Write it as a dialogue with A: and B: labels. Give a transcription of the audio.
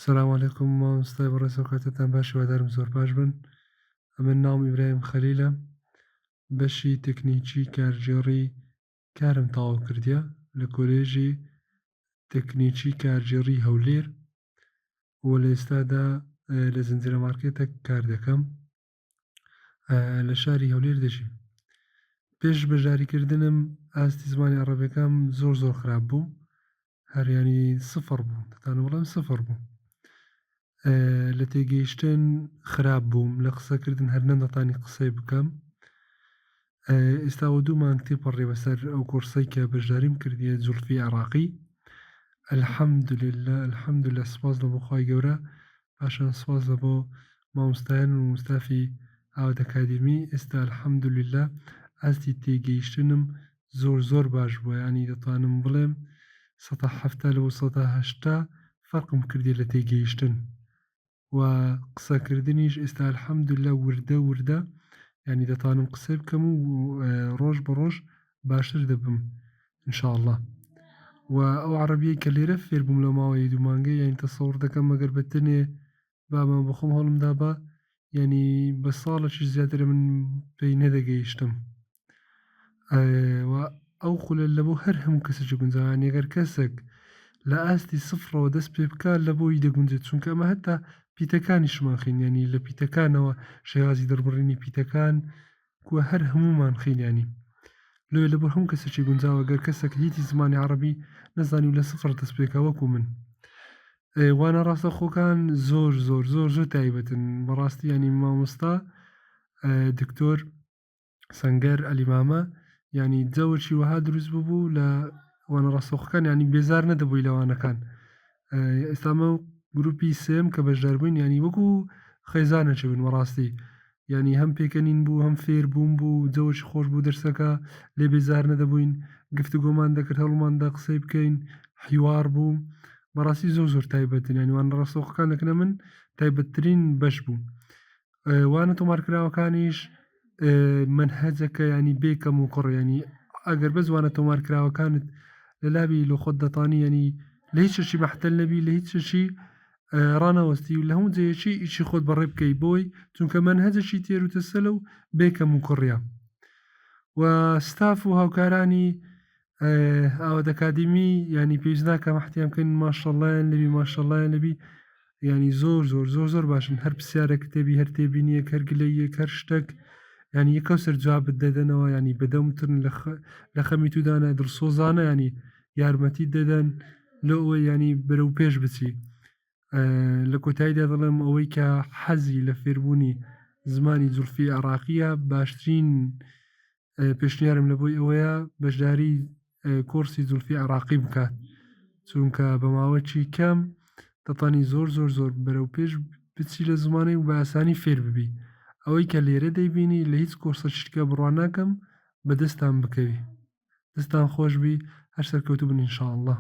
A: سلام علیکم مامۆستای بەڕێز ئەوکاتەتان باش هیوادارم زۆر باش بن ئەمن ناوم ئیبراهیم خەلیلە بەشی تەکنیکی کارگێڕی کارم تەواو کردیە لە کۆلێژی تەکنیکی کارگێڕی هەولێر و لە ئێستادا لە زنجیرە مارکێتێک کار دەکەم لە شاری هەولێر دەژیم پێش بەشداریکردنم ئاستی زمانی عەڕەبیەکەم زۆر زۆر خراپ بوو هەر یانی سفر بوو دەتانم بڵێم سفر بوو لە تێگەیشتن خراپ بووم لە قسەکردن هەر نەمدەتانی قسەی بکەم ئێستاوە دوو مانگ تێپەڕی بەسەر ئەو کۆرسەی کە بەشداریم کردیە زوڵفی عێراقی الحمدلله الحمدلله سپاس لە بۆ خوای گەورە پاشان سپاس لە بۆ مامۆستایان و ستافی ئاوات ئەکادیمی ئێستا الحمدلله ئاستی تێگەیشتنم زۆر زۆر باش بووە یانی دەتوانم بڵێم سەتا 70 لە بۆ سەتا 80 فەرقم کردی لە تێگەیشتن و قسەکردنیش ئێستا الحمدلله وردە وردە یانی دەتوانم قسەی بکەم و ڕۆژ بە ڕۆژ باشتر دەبم ان شاء اللە و ئەو عەڕەبیەی کە لێرە فێر بووم لەو ماوەی دوو مانگە یانی تەسەوڕ دەکەم مەگەر بە تنێ بابم بەخۆم هەوڵم دابا یانی بە ساڵێکیش زیاتر من پێی نەدەگەیشتم و ئەو خولە لە بۆ هەر هەموو کەسێکی گونجاوە یانی ئەگەر کەسێک لە ئاستی سفرەوە دەست پێ بکا لە بۆی دەگونجێت چونکە ئەمە هەتا پیتەکانیشمان خین یانی لە پیتەکانەوە شێوازی دەربڕینی پیتەکان کوە هەر هەموومان خین یانی لۆیە لە بۆ هەموو کەسێکی گونجاوە گەر کەسێک هیچی زمانی عەڕەبی نەزانی و لە سفر دەست پێکا وەکو من وانە ڕاستەخۆکان زۆر زۆر زۆر زۆر تایبەتن بەڕاستی ینی مامۆستا دکتۆر سەنگەر عەلی مامە یانی جەوەکی وەها دروست ببوو لە وانە ڕاستەوخۆکان ینی بێزار نەدەبووی لە وانەکان ئێستامە گروپی سێم کە بەشدار بووین ینی وەکو خێزانەکی بوون بەڕاستی ینی هەم پێکەنین بوو هەم فێر بووم بوو جەوەکی خۆش بوو دەرسەکە لێ بێزار نەدەبووین گفتوگۆمان دەکرد هەوڵماندا قسەی بکەین حیوار بوو بەڕاستی زۆر زۆر تایبەتن ینی وانە ڕاستەوخۆکان لەکنە من تایبەتترین بەش بوو وانە تۆمارکراوەکانیش مەنهەجەکە ینی بێ کەم و کوڕ ینی ئەگەر بەس وانە تۆمارکراوەکانت لە لابی لە خۆت دەتانی ینی لە هیچ شتێکی مەحتەل نەبی لە هیچ شتێکی ڕانەوەستی و لە هەموو جێیەکی ئیشی خۆت بەڕێ بکەی بۆی چونکە مەنهەجێکی تێر و تەسەلە و بێ کەم و کوڕیە و ستاف و هاوکارانی ئاوات ئەکادیمی ینی پێویست ناکە مەحتیان بکەین ماشەڵڵایان لەبی ماشەڵڵایان لەبی ینی زۆر زۆر زۆر زۆر باشن هەر پرسیارە کتێبی هەر تێبینیەک هەر گلەیەک هەر شتێک ینی یەکەو سەر جوابت دەدەنەوە ینی بەدەمترن لە خەمی تودانە دڵسۆزانە ینی یارمەتی دەدەن لۆ ئەوەی ینی بەرەو پێش بچی لە کۆتاییدا دەڵێم ئەوەی کە حەزی لە فێربوونی زمانی زوڵفی عێراقیە باشترین پێشنیارم لە بۆی ئەوەیە بەشداری کۆرسی زوڵفی عێراقی بکات چونکە بە ماوەکی کەم دەتوانی زۆر زۆر زۆر بەرەو پێش بچی لە زمانی و بە ئاسانی فێر ببی ئەوەی کە لێرە دەیبینی لە هیچ کۆرسە شتکە بڕوا ناکەم بەدەستان بکەوی دەستان خۆش بی هەر سەرکەوتوو بن ان شاء اللە.